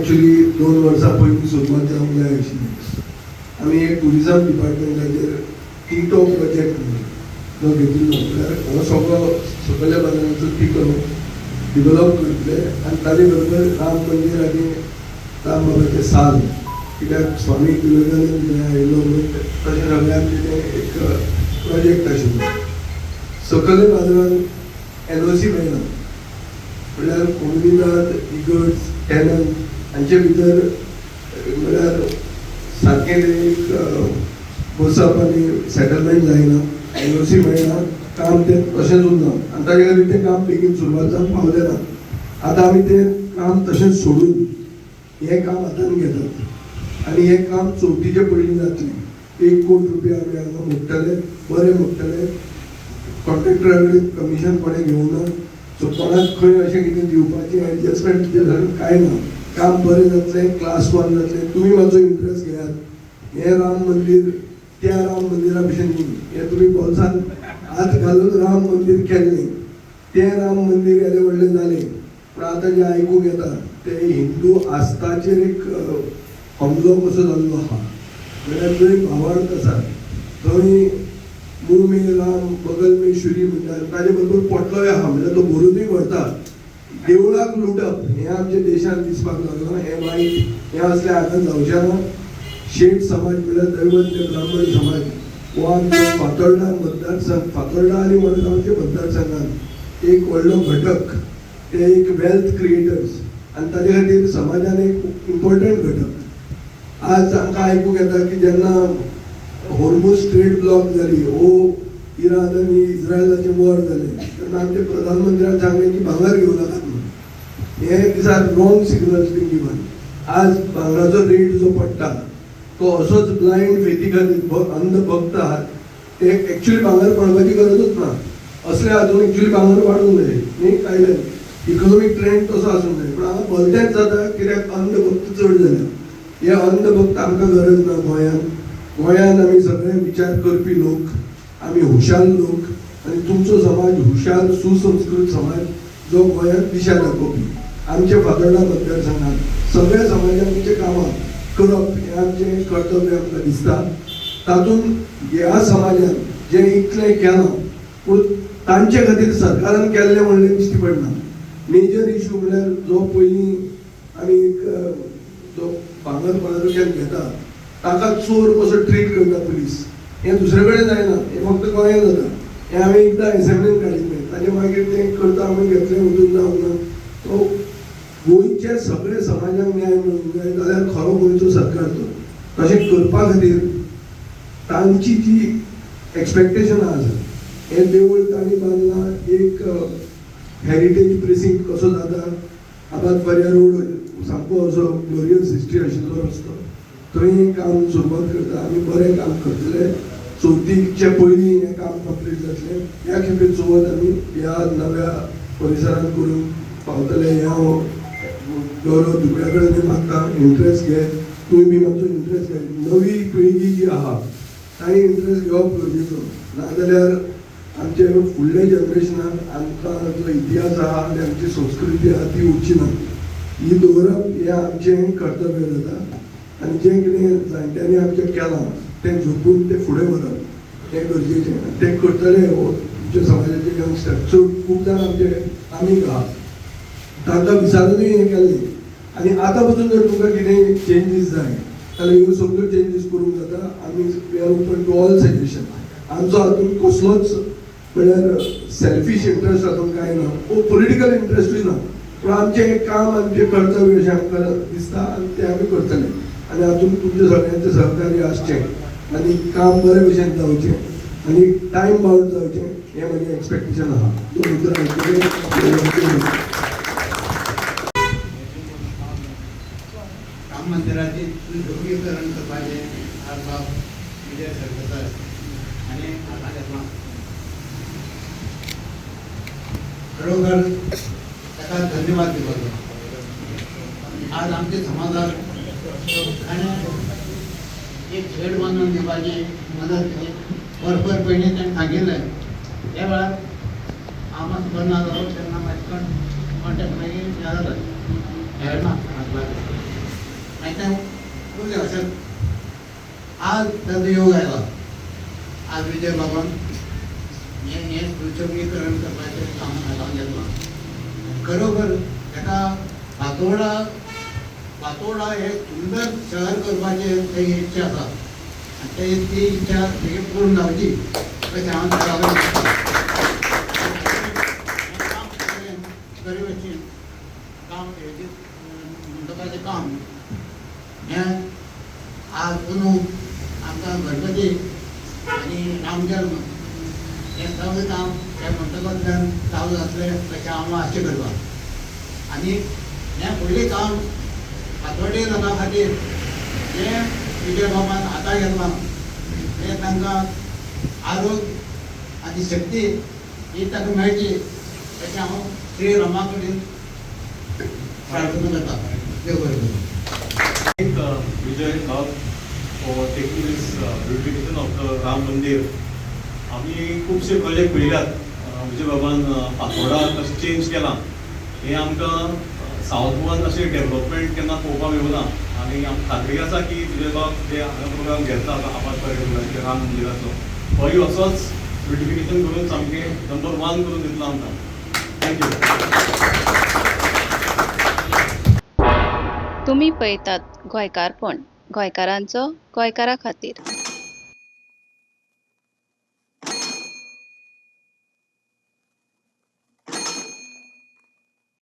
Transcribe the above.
Actually 2 वर्सां पयलीं सुरवात जावंक जाय आशिल्ली. आमी एक टुरिजम डिपार्टमेंटाचेर टिटो प्रोजेक्ट म्हणून जो घेतिल्लो, म्हळ्यार हो सगळो सकयल्या बाजारांचो टिटो डिवेलप करतले आनी ताजे बरोबर राम मंदीर आनी राम बाबाचें साल, कित्याक स्वामी विवेकानंद थंय आयिल्लो म्हणून तशें सगळें आमचें तें एक प्रोजेक्ट आशिल्लो. सकयल्या बाजारान एनओसी मेळना, म्हणल्यार कोमुनिदाद, इगर्ज, टेनंट हांचे भितर म्हळ्यार सारकें तें एक बसप आनी सेटलमेंट जायना, एनओसी मेळना, काम तें तशेंच उरना आनी ताजे खातीर तें काम बेगीन सुरवात जावंक पावलें ना. आतां आमी तें काम तशेंच सोडून हें काम हातान घेतात आनी हें काम चवथीचे पयलीं जातलें. 1 कोटी रुपया आमी हांगा मोडटले, बरें मोडटले. कॉन्ट्रॅक्टरा कडेन कमिशन कोणें घेवना, सो कोणाक खंय अशें कितें दिवपाचें एडजस्टमेंट कितें जालें कांय ना. काम बरें जातलें, क्लास 1 जातलें. तुमी मातसो इंट्रस्ट घेयात. हें राम मंदीर त्या राम मंदिरा भशेन न्ही, हें तुमी बोल्सान हात घालून राम मंदीर केल्लें. तें राम मंदीर येदें व्हडलें जालें, पूण आतां जें आयकूंक येता तें हिंदू आस्थाचेर एक हमलो कसो जाल्लो आहा. म्हळ्यार जंय भावार्थ आसा थंय मुंह में राम बगल में शुरी म्हणटा, ताजे बरोबर पोटलोय आहा, म्हळ्यार तो भरुनूय व्हरता. देवळाक लुटप हें आमच्या देशांत दिसपाक लागलां, हें वायट, हें असलें हांगा जावचें ना. शेठ समाज म्हळ्यार दैवज्ञ ब्राह्मण समाज हो आमच्या फातोर्डा मतदारसंघ, फातोर्डा आनी मडगांवच्या मतदारसंघात एक व्हडलो घटक, ते एक वेल्थ क्रिएटर्स आनी ताजे खातीर समाजान एक इम्पॉर्टंट घटक. आज आमकां आयकूंक येता की जेन्ना होर्मुज स्ट्रेट ब्लॉक जाली, हो इराण आनी इस्रायलाचें वॉर जालें, तेन्ना आमच्या प्रधानमंत्र्यान सांगलें की भांगर घेवं नाकात म्हणून. हे these are wrong signals being given. आज भांगराचो रेट जो पडटा तो असोच ब्लायंड फेती खातीर, अंधभक्त आहात ते एक्चुअली भांगर पडपाची गरजूच ना. असले हातून एक्चुअली भांगर वाडूंक जाय न्ही, कांय जालें इकॉनॉमीक ट्रेंड तसो आसूंक जाय, पूण हांगा भलतेंच जाता कित्याक अंधभक्त चड जाल्या. हे अंधभक्त आमकां गरज ना गोंयांत. गोंयांत आमी सगळे विचार करपी लोक, आमी हुशार लोक आनी तुमचो समाज हुशार सुसंस्कृत समाज जो गोंयांत दिशा दाखोवपी. आमच्या फातोर्डा मतदारसंघात सगळ्या समाजांचे कामां करप हें आमचें कर्तव्य आमकां दिसता. तातूंत ह्या समाजान जें इतलें केलां, पूण तांचे खातीर सरकारान केल्लें म्हणलें दिश्टी पडना. मेजर इशू म्हणल्यार जो पयलीं आमी एक जो भांगर कोणा कडच्यान घेता ताका चोर कसो ट्रीट करता पुलीस, हें दुसरे कडेन जायना, हें फक्त गोंयांत जाता. हें हांवें एकदां एसेंब्लीन काडिल्लें, ताजे मागीर तें करता आमी घेतलें वचून जावंक ना. तो गोंयच्या सगळे समाजाक न्याय मेळूंक जाय जाल्यार खरो गोंयचो सरकार तो. तशें करपा खातीर तांची जी एक्सपेक्टेशनां आसा, हें देवूळ तांणी बांदलां, एक हेरिटेज प्रिसिंक्ट कसो जाता. आबाद फारिया रोड सामको असो ग्लोरियस हिस्ट्री आशिल्लो रस्तो, थंय काम सुरवात करता आमी. बरें काम करतले. चवथीचे पयलीं हें काम कंप्लीट जातलें. ह्या खेपे चवथ आमी ह्या नव्या परिसरांत करूंक पावतले हें हांव गौरव दुबळ्या कडेन मागता. इंट्रस्ट घे, तुमी बी मातसो इंट्रस्ट घे. नवी पिळगी जी आहा तांणी इंट्रस्ट घेवप गरजेचो, नाजाल्यार आमचे फुडल्या जनरेशनाक आमकां जो इतिहास आहा आनी आमची संस्कृती आहा ती उरची ना. ही दवरप हें आमचें कर्तव्य जाता आनी जें कितें जाणट्यांनी आमचें केलां तें जपून तें फुडें व्हरप हें गरजेचें आनी तें करतले. हो तुमच्या समाजाचे यंगस्टर चड खूब जाण आमचे आमीग आहा, तांकां विचारुनूय हें केल्लें. आनी आतां पसून जर तुमकां कितें चेंजीस जाय जाल्यार ह्यो सगळ्यो चेंजीस करूंक जाता. आमी we are open to all suggestion. आमचो हातूंत कसलोच म्हळ्यार सेल्फीश इंट्रस्ट हातूंत कांय ना, वो पॉलिटिकल इंट्रस्टूय ना, पूण आमचें हें काम आमचें कर्तव्य अशें आमकां दिसता आनी तें आमी करतले. आनी हातूंत तुमचें सगळ्यांचें सहकार्य आसचें आनी काम बरे भशेन जावचें आनी टायम बाउंड जावचें हें म्हजें एक्सपेक्टेशन आहा. दोन उतरां आयकून राम मंदिराचे सुशोभीकरण करपाचें आज बाब विजय सरदेसाय हांणी हातांत घेतलां. खरोखर ताका धन्यवाद दिवपाचो. आज आमच्या समाजाक ताणें एक शेड बांदून दिवपाची मदत केली. वर्सभर पयलीं ताणें सांगिल्लें. त्या वेळार हांव मातसो बरो ना जालो तेन्ना म्हाजे कॉन्टेक्ट मागीर हें जालें, मेळना सांगपाक. आज ताजो योग आयला. आज विजय बाबान हें हें सुशोभीकरण करपाचें काम हातांत घेतलां. खरोखर ताका फातोर्डा फातोर्डा हें सुंदर शहर करपाचें तेजी इच्छा आसा आनी ते ती इच्छा तेगी पूर्ण जावची अशें हांव देवा कडेन मागतां. हें काम सगळें बरे भशेन काम हेजें मंडपाचें काम हें आज अंदू आमकां गणपती आनी रामजल्म हें सगळें काम ह्या मंडपांतल्यान चालू जातलें अशें हांव आशा करता. आनी हें फुडलें काम फातोर्डे लोकां खातीर जें विजय बाबान हाता घेतलां तें तांकां आरोग्य आनी शक्ती ही ताका मेळची अशें हांव श्री रामा कडेन प्रार्थना करता. देव बरें करूं. Thank Vijay Bab for taking this beautification of the Ram Mandir. आमी खुबशे प्रोजेक्ट पळयल्यात. विजय बाबान फातोर्डा कशें चेंज केलां हें आमकां सावथ गोवान अशें डेवलपमेंट केन्ना पळोवपाक मेळूना आनी आमकां खात्री आसा की विजय बाब जे हांगा प्रोग्राम घेतला आतां आपात पर्यटनाचेर राम मंदिराचो, होय असोच ब्युटिफिकेशन करून सामकें नंबर वन करून दितलो आमकां. Thank you. तुमी पळयतात गोंयकारपण, गोंयकारांचो गोंयकारा खातीर.